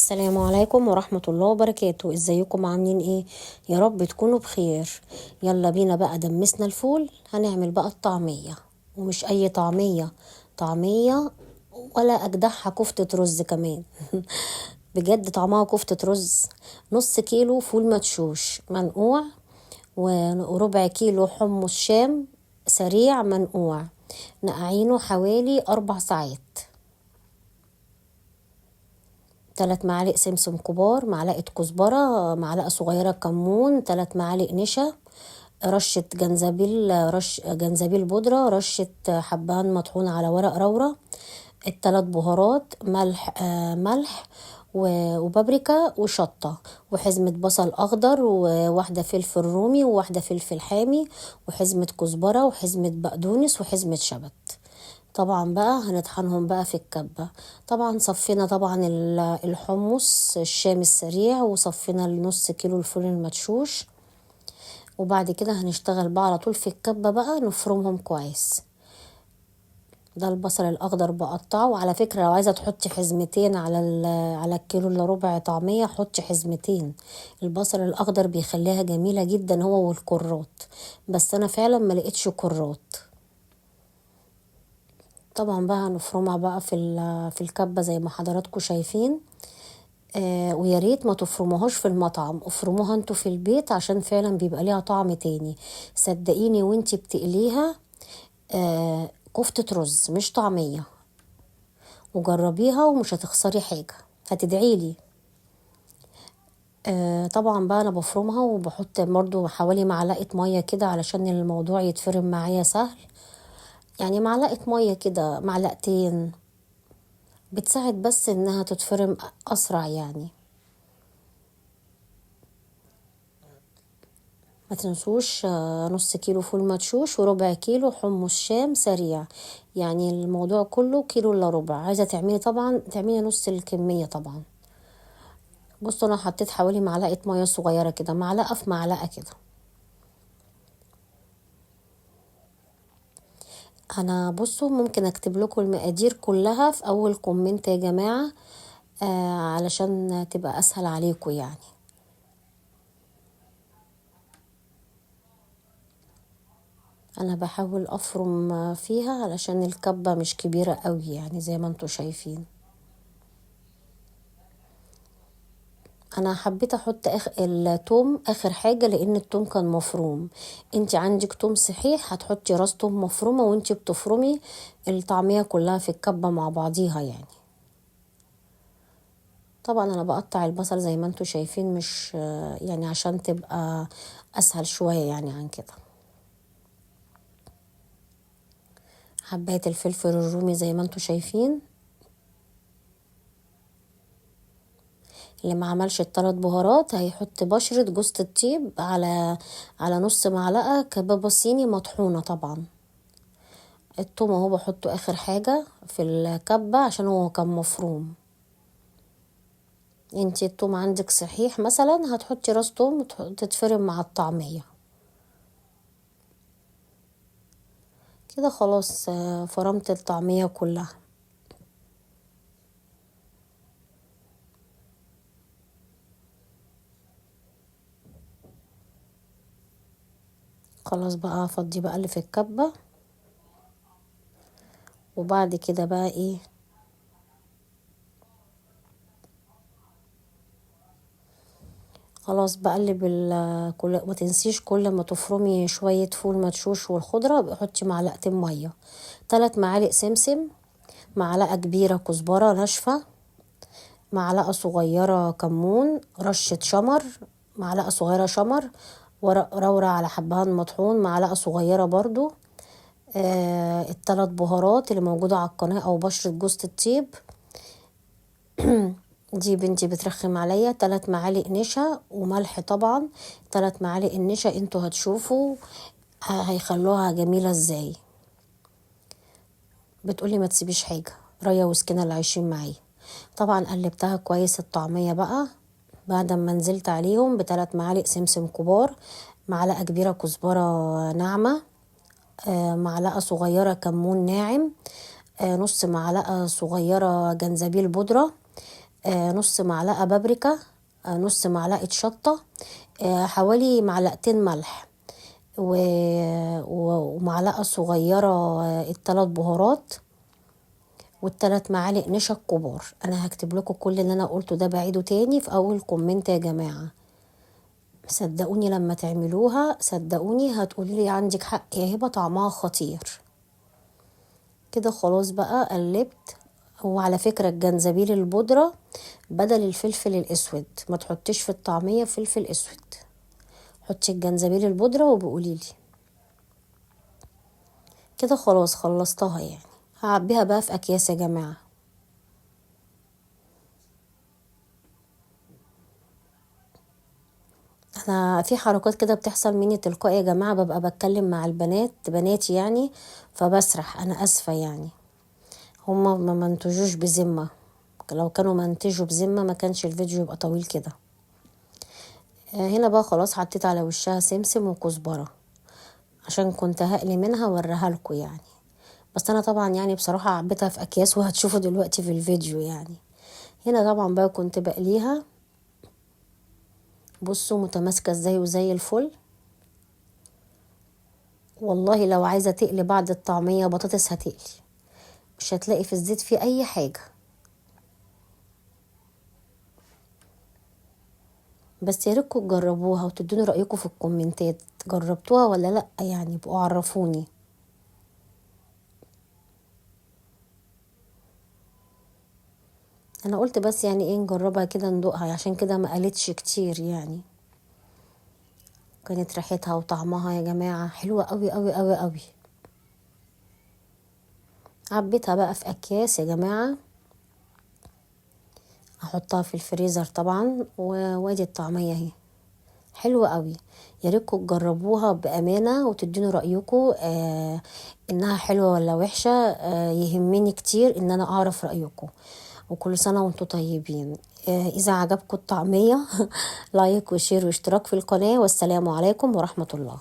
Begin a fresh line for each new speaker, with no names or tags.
السلام عليكم ورحمة الله وبركاته. ازيكم عاملين ايه؟ يا رب تكونوا بخير. يلا بينا بقى، دمسنا الفول، هنعمل بقى الطعمية، ومش اي طعمية، طعمية ولا اجدعها كفتة رز كمان. بجد طعمها كفتة رز. نص كيلو فول مدشوش منقوع، وربع كيلو حمص شام سريع منقوع، نقعينه حوالي 4 ساعات. 3 معالق سمسم كبار، معلقة كزبرة، معلقة صغيرة كمون، 3 معالق نشا، رشة جنزبيل، رش جنزبيل بودرة، رشة حبهان مطحون على ورق رورة، التلات بهارات، ملح، ملح وبابريكا وشطة، وحزمة بصل أخضر، وواحدة فلفل رومي، وواحدة فلفل حامي، وحزمة كزبرة، وحزمة بقدونس، وحزمة شبت. طبعا بقى هنطحنهم بقى في الكبة. طبعا صفينا طبعا الحمص الشام السريع، وصفينا النص كيلو الفول المدشوش، وبعد كده هنشتغل بقى على طول في الكبة بقى نفرمهم كويس. ده البصل الأخضر بقطعه. وعلى فكرة لو عايزة تحطي حزمتين على الكيلو إلا ربع طعمية، حطي حزمتين. البصل الأخضر بيخليها جميلة جدا هو والكرات، بس أنا فعلا ما لقيتش كرات. طبعا بقى هنفرمها بقى في الكبة زي ما حضراتكم شايفين. ويا ريت ما تفرموهاش في المطعم، افرموها انتوا في البيت عشان فعلا بيبقى ليها طعم تاني. صدقيني وانتي بتقليها كفتة رز مش طعمية، وجربيها ومش هتخسري حاجة، هتدعيلي. طبعا بقى انا بفرمها وبحط برضو حوالي معلقة مية كده علشان الموضوع يتفرم معايا سهل، يعني معلقة مية كده، معلقتين، بتساعد بس انها تتفرم اسرع يعني. ما تنسوش، نص كيلو فول مدشوش وربع كيلو حمص شام سريع، يعني الموضوع كله كيلو الا ربع. عايزة تعملي طبعا تعملي نص الكمية طبعا. بصوا انا حطيت حوالي معلقة مية صغيرة كده، معلقة في معلقة كده. انا بصوا ممكن اكتب لكم المقادير كلها في اول comment يا جماعة، علشان تبقى اسهل عليكم يعني. انا بحاول افرم فيها علشان الكبة مش كبيرة قوي يعني زي ما انتوا شايفين. انا حبيت احط التوم اخر حاجة لان التوم كان مفروم. انت عندك توم صحيح هتحطي راس توم مفرومة وانت بتفرمي الطعمية كلها في الكبة مع بعضيها يعني. طبعا انا بقطع البصل زي ما انتوا شايفين، مش يعني عشان تبقى اسهل شوية يعني عن كده. حباية الفلفل الرومي زي ما انتوا شايفين. اللي ما عملش التلات بهارات هيحط بشرة جوزة الطيب على نص معلقة كبابة صيني مطحونة. طبعا التوم اهو بحطه اخر حاجة في الكبة عشان هو كان مفروم. انتي التوم عندك صحيح مثلا هتحطي راس توم تتفرم مع الطعمية كده. خلاص، فرمت الطعمية كلها. خلاص بقى افضي بقى اللي في الكبة، وبعد كده بقى ايه، خلاص بقلب كل، ما تنسيش كل ما تفرمي شوية فول مدشوش والخضرة حطي معلقتين مية، 3 معالق سمسم، معلقة كبيرة كزبرة ناشفة، معلقة صغيرة كمون، رشة شمر، معلقة صغيرة شمر، ورق رورة على حبهان مطحون، معلقة صغيرة برضو، التلات بهارات اللي موجودة على القناة أو بشرة جوزة الطيب. دي بنتي بترخم عليا. 3 معالق نشا وملح طبعا. 3 معالق النشا انتوا هتشوفوا هيخلوها جميلة ازاي. بتقولي ما تسيبيش حاجة، رايا وسكينة اللي عايشين معايا. طبعا قلبتها كويس الطعمية بقى بعد ما نزلت عليهم بتلات معالق سمسم كبار، معلقة كبيرة كزبرة ناعمة، معلقة صغيرة كمون ناعم، نص معلقة صغيرة جنزبيل بودرة، نص معلقة بابريكا، نص معلقة شطة، حوالي معلقتين ملح، ومعلقة صغيرة الثلاث بهارات، والثلاث معالق نشا الكبار. انا هكتب لكم كل اللي انا قلته ده بعيدة تاني في اول comment يا جماعة. صدقوني لما تعملوها صدقوني هتقولي لي عندك حق يا هبه، طعمها خطير. كده خلاص بقى قلبت. وعلى فكرة الجنزبيل البودره بدل الفلفل الاسود، ما تحطيش في الطعمية فلفل اسود، حطي الجنزبيل البودره وبقولي لي. كده خلاص خلصتها يعني. هعبيها بقى في اكياس يا جماعة. انا في حركات كده بتحصل مني تلقائي يا جماعة، ببقى بتكلم مع البنات، بناتي يعني، فبسرح، انا اسفه يعني. هما ما منتجوش بذمه، لو كانوا منتجوا بذمه ما كانش الفيديو يبقى طويل كده. هنا بقى خلاص حطيت على وشها سمسم وكزبره عشان كنت هقلي منها واوريها لكم يعني. بس انا طبعا يعني بصراحة عبيتها في اكياس وهتشوفوا دلوقتي في الفيديو يعني. هنا طبعا بقى كنت بقليها، بصوا متماسكة ازاي وزي الفل. والله لو عايزه تقلي بعد الطعمية بطاطس هتقلي، مش هتلاقي في الزيت فيه اي حاجة. بس يا ريتكم تجربوها وتدوني رايكم في الكومنتات، جربتوها ولا لا يعني، بقوا عرفوني. انا قلت بس يعني ايه نجربها كده ندوقها، عشان كده ما قالتش كتير يعني. كانت ريحتها وطعمها يا جماعة حلوة قوي قوي قوي قوي. عبيتها بقى في اكياس يا جماعة، احطها في الفريزر طبعا. وادي الطعمية اهي حلوة قوي، يا ريتكم تجربوها بامانه وتدوني رايكم، انها حلوة ولا وحشة. يهمني كتير ان انا اعرف رايكم. وكل سنة وانتم طيبين. اذا عجبكم الطعمية like و share واشتراك في القناة، والسلام عليكم ورحمة الله.